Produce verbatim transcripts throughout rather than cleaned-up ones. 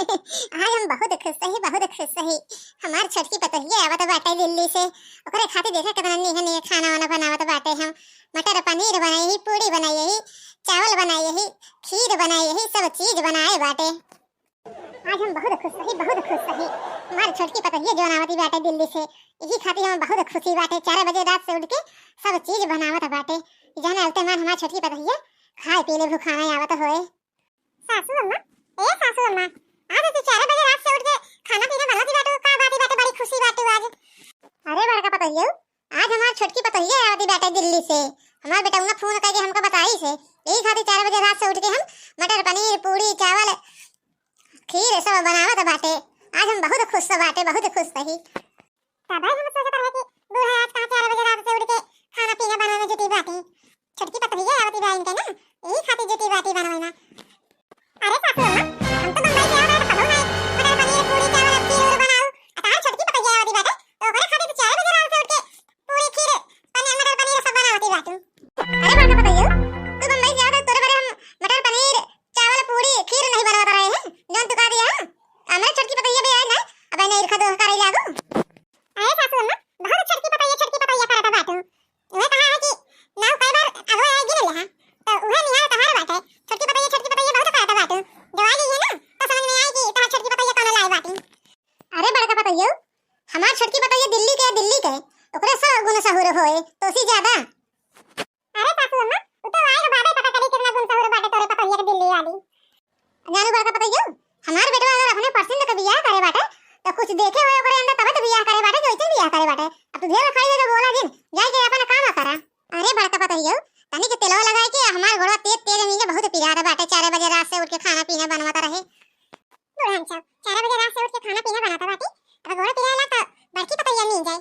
आज हम बहुत खुश हई, बहुत खुश हई। हमार छोटकी पतोहिया आवत बाटे दिल्ली से, ओकरे खातिर देखा केतना नीक नीक खाना वाना बनावत बाटे हम। मटर पनीर बनाई ही, पूड़ी बनाई ही, चावल बनाई ही, खीर बनाई ही, सब चीज बनाए बाटे। आज हम बहुत खुश हई, बहुत खुश हई। हमार छोटकी पतोहिया जौन आवत बाटे दिल्ली से, यही खातिर हम बहुत खुशी बाटे। चार बजे रात से उठ के सब चीज बनावत बाटे। जाने अलते मान हमार छोटकी पतोहिया खाए पी ले भूखाना आवत होए। सासू अम्मा, ए सासू अम्मा, आज तू चार बजे रात से उठ के खाना पीना बनाती बाटू, का बात बाटे, बड़ी खुशी बाटू आज। अरे बड़का पतोहियो, आज हमार छोटकी पतोहिया आवती बाटे दिल्ली से। हमार बेटउना फोन करके हमका बताई से, यही खातिर चार बजे रात से उठ के हम मटर पनीर, पूड़ी, चावल, खीर सब बनावत बाटे। आज हम बहुत खुश बाटे, बहुत खुश रही। तब हम सोचत रहे कि बूढ़ा आज कहाँ चार बजे रात से उठ के खाना पीना बनावे जुटी बाटी। छोटकी पतोहिया आवती बा इनके ना, यही खातिर जुटी बाटी बनवे ना। अरे सासू अम्मा, हम तो बम्बई से आवत रहे तो कहू ना, मटर पनीर, पूरी, चावल, खीर उर बनाऊ। आ तार छोटकी पतोहिया आवती बाटे, तो ओकरे खातिर तो चार बजे रात से उठ के पूरी, खीर, पनीर, मटर पनीर सब बनावती बाटू। अरे बड़का पतोहियो, तू बम्बई से आवत रहे, तोरे बरे हम मटर पनीर, चावल, पूरी, खीर नहीं बनवत रहे हैं, जौन तू कह दिया है। हमारे छोटकी पतोहिया भी आए ना, अब नहीं रखा दो करे लागू। अरे सासू अम्मा, बहुत छोटकी पतोहिया, छोटकी पतोहिया करत बाटू। उहे कहा है कि नाव कई बार आगो आए गिर लेहा, तो उहे निहार तोहार बाटे। छोटकी पतोहिया, छोटकी पतोहिया बहुत करत बाटू। जब आ गई है ना, तो समझ में आई कि तोहार छोटकी पतोहिया कौन लाए बाटी। अरे बड़का पतोहियो, हमार छोटकी पतोहिया दिल्ली के, दिल्ली के, ओकरे सब गुण सहूर होए, तो उसी ज्यादा। अरे सासू अम्मा, उ तो आए के बादे पता चली कितना गुण सहूर बाटे तोरे पतोहिया के दिल्ली वाली। जानू बड़का पतोहियो, हमार बेटवा अगर अपने पसंद के बियाह करे बाटे, तो कुछ देखे हुए ओकरे अंदर तबे तो बियाह करे बाटे, जो ऐसे बियाह करे बाटे। अब तू ढेर खाई दे तो बोला जिन, जाए के अपन काम करा। अरे बड़का पतोहियो, तनी के तेलवा लगाए के हमार गोड़वा तेज तेज मीजे बहुत पिरात बाटे, चार बजे रात से उठ के खाना पीना बनवत रहे। बुढ़ान चाव, चार बजे रात से उठ के खाना पीना बनाता बाटी, अब गोड़ पिराला तो बड़की पतोहिया नींद जाए।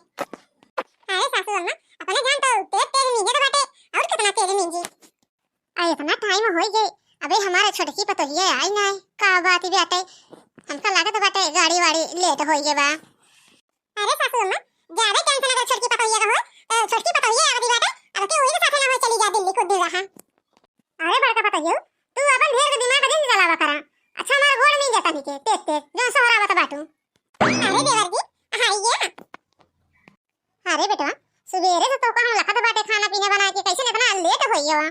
अरे सासू अम्मा, अपने जान तो तेज तेज नींदे तो बाटे, और कितना तेज नींदी। आ इतना टाइम हो गए, अबे हमारे छोटकी पतोहिया आई ना, का बात ही बाटे, हमका लागत बाटे गाड़ी वाड़ी लेट हो गए बा। अरे सासू अम्मा, ज्यादा टेंशन अगर छोटकी पतोहिया का हो, तो छोटकी पतोहिया आवती बाटे, अब के वही के साथे ना हो चली जा दिल्ली कुछ दिन रहा। अरे बड़का पतोहियो, तू अपन ढेर के दिमाग जिन चलावा करा। अच्छा हमारा गोड़ नींद जाता नीचे, तेज तेज, जो सोहरावत बाटू। अरे देवर जी, हाँ ये। अरे बेटवा, सुबेरे से तोका हम लखत बाटे खाना पीना बना के, कैसे इतना लेट होई गवा?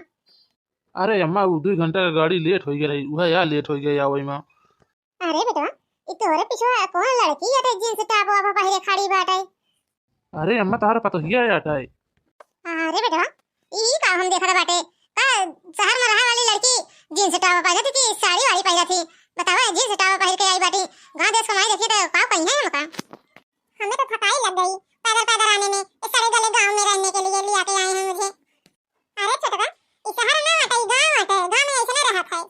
अरे अम्मा, उ दुई घंटा के गाड़ी लेट होई गई रही, उहे या लेट होई गई आवई में। अरे बेटवा, ई तोहरे पिछवा कौन लड़की अटे जींस टॉप वाप पहिरे खड़ी बाटे? अरे अम्मा, तोहरे पतोहिया अटे। अरे बेटवा, ई का हम देखत बाटे? का शहर में रहे वाली लड़की जींस टॉप पहिरत थी कि साड़ी वाड़ी पहिरत थी? बतावा, जींस टॉप पहिर के आई बाटी, गाँव देश कमाई देखी तो का कही है हमका? हमें तो थकाई लग गई पैदल पैदल आने में। इस सड़े गले गांव में रहने के लिए लिया के आए हैं मुझे। अरे छोटका, ई शहर ना आटे, ई गांव आटे, गांव में ऐसे ना रहत है।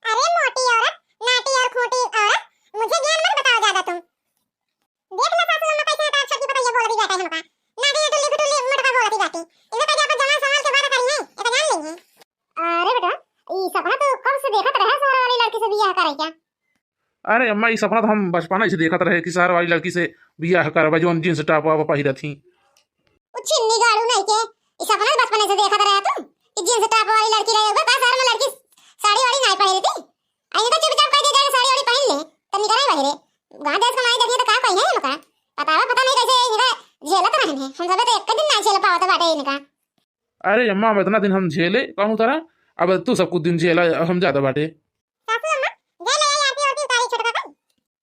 अरे मोटी औरत, नाटी और खूंटी औरत, मुझे ज्ञान मत बताओ ज्यादा तुम। देख लो सासू अम्मा कैसे हटार छोटकी पतोहिया बोल दी जाता है हमका। नाटी टुल्ली गुटुल्ली मोटका बोलती जाती। इनका पहले अपन जवान संभाल के बात करी है, ये तो जान लेंगे। अरे बेटा, ई सपना तो कब से देखत रहे शहर वाली लड़की से बियाह करे क्या? अरे अम्मा, ई सपना तो हम बचपन से देखत रहे कि शहर वाली लड़की से बियाह करबा, जौन जींस टॉप वाप पहिरत ही। उ छिन्नी गाड़ू नहीं के, ई सपना बचपन से देखत रहे तू कि जींस टॉप वाली लड़की रहे, बस शहर में लड़की साड़ी वाड़ी नहीं पहिरती। आई तो चुपचाप कह दे जाए साड़ी वाड़ी पहन ले, तो निकले बहरे। गाँव देश कमाई देखिए तो का कही है हमका? बतावा, पता नहीं कैसे इनका झेलत रहन है। हम सबे तो एक दिन ना झेल पावत बाटे इनका। अरे अम्मा, हम इतना दिन हम झेले कहूँ तरह, अब तू सब कुछ दिन झेला, हम ज्यादा बाटे। सासू अम्मा, जा ले आई आरती ओरती उतारी छोटका का।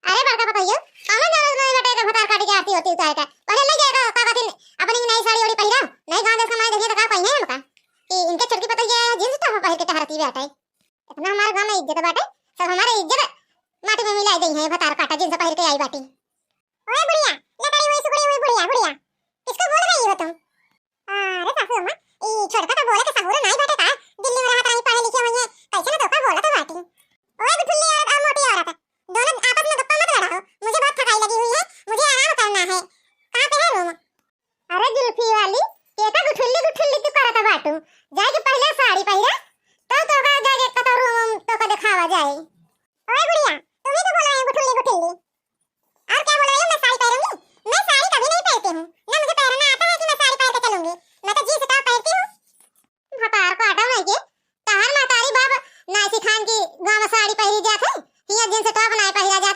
अरे बड़का पतोहियो, कौनो जरूरत नहीं बेटा, एकर भतार काटी के आरती ओरती उतारे का। पहले ले जाए का, का कहथिन, अपनी नई साड़ी ओड़ी पहिरा, नहीं गाँव देश कमाई देखिए तो का कही है हमका कि इनके छोटकी पतोहिया जींस टॉप पहिर के टहरती बाटे। इतना हमारे गाँव में इज्जत बाटे, सब हमारे इज्जत माटी में मिलाई दई है, भतार काटा जींस पहिर के आई बाटी। ओए बुढ़िया, ले बड़ी हुई सुकड़ी हुई बुढ़िया, बुढ़िया, किसको बोल रही हो तुम? अरे सासू अम्मा, ई छोटका तो बोले के सहूर नाई बाटे का? दिल्ली में रहत रही, पढ़े लिखे हुई है, कैसे ना तोका बोलत बाटी। ओए गुठुल्ली औरत और मोटी औरत, दोनों आपस में गप्पा मत लड़ाओ, मुझे बहुत थकाई लगी हुई है, मुझे आराम करना है। कहाँ पे है रूम? अरे जुल्फी वाली, केका गुठुल्ली गुठुल्ली तू करत बाटू? जाके पहले साड़ी पहिरा, तब तोका जाके कतो रूम तोका दिखावा जाए। ओए बुढ़िया, तुम ही तो बोल रहे हो गुठुल्ली गुठुल्ली। और क्या बोल रही हो, मैं साड़ी पहनूंगी? मैं साड़ी कभी नहीं पहनती हूँ, ना मुझे पहनना आता है कि मैं साड़ी पहन के चलूंगी। मैं तो जींस टॉप पहनती हूँ। भतार काटा नहीं के, तहार महतारी बाप ना सिखान की गाँव में साड़ी पहिरी जात है, हियाँ जींस टॉप ना पहिरा जात।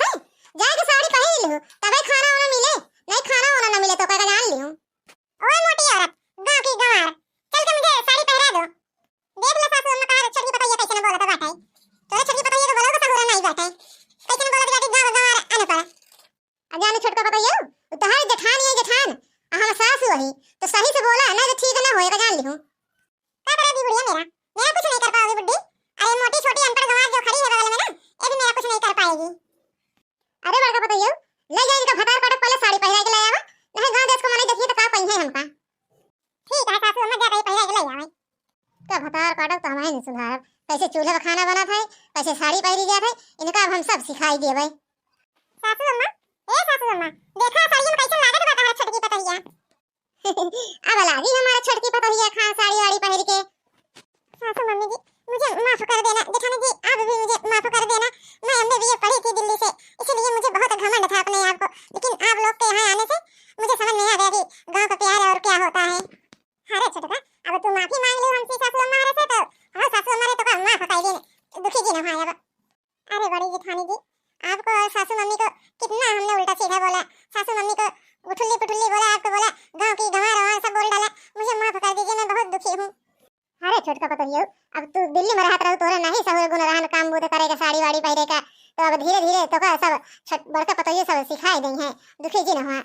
चूल्हा पे खाना बनत है, कैसे साड़ी पहिरी जात है, इनका अब हम सब सिखाई देबै। सासू अम्मा, ए सासू अम्मा, देखा साड़ी में कैसन लागत बा तोहरा छोटकी पतोहिया। अब लागी हमारा छोटकी पतोहिया खान साड़ी वाड़ी पहिर के। सासू मम्मी जी, मुझे माफ कर देना। जेठानी जी, आप भी मुझे माफ कर देना। मैं एमबीबीए पढ़ी थी दिल्ली से, इसीलिए मुझे बहुत घमंड था अपने आप को, लेकिन आप लोग के यहाँ आने से मुझे समझ में आ गया कि गाँव का प्यार और क्या होता है। अरे छोटका, अब तू माफी मांग लो हमसे सासू अम्मा से, तो हम सासू अम्मा तो का माफ कर देने, दुखी जी ना भाई अब। अरे बड़ी जेठानी जी, आपको और सासू मम्मी को कितना हमने उल्टा सीधा बोला। सासू मम्मी को उठुल्ली पुठुल्ली बोला, आपको बोला गाँव की गंवार वंवार सब बोल डाला। मुझे माफ कर दीजिए, मैं बहुत दुखी हूँ। अरे छोटका पतोहियो, अब तू दिल्ली में रहत रहू, तोरे नहीं सहूर गुण रहन काम बूते करे के, साड़ी वाड़ी पहिरे का, तो अब धीरे धीरे तो का सब छोट बड़का पतोहियो सब सिखाई देइहैं, दुखी जी न हुआ।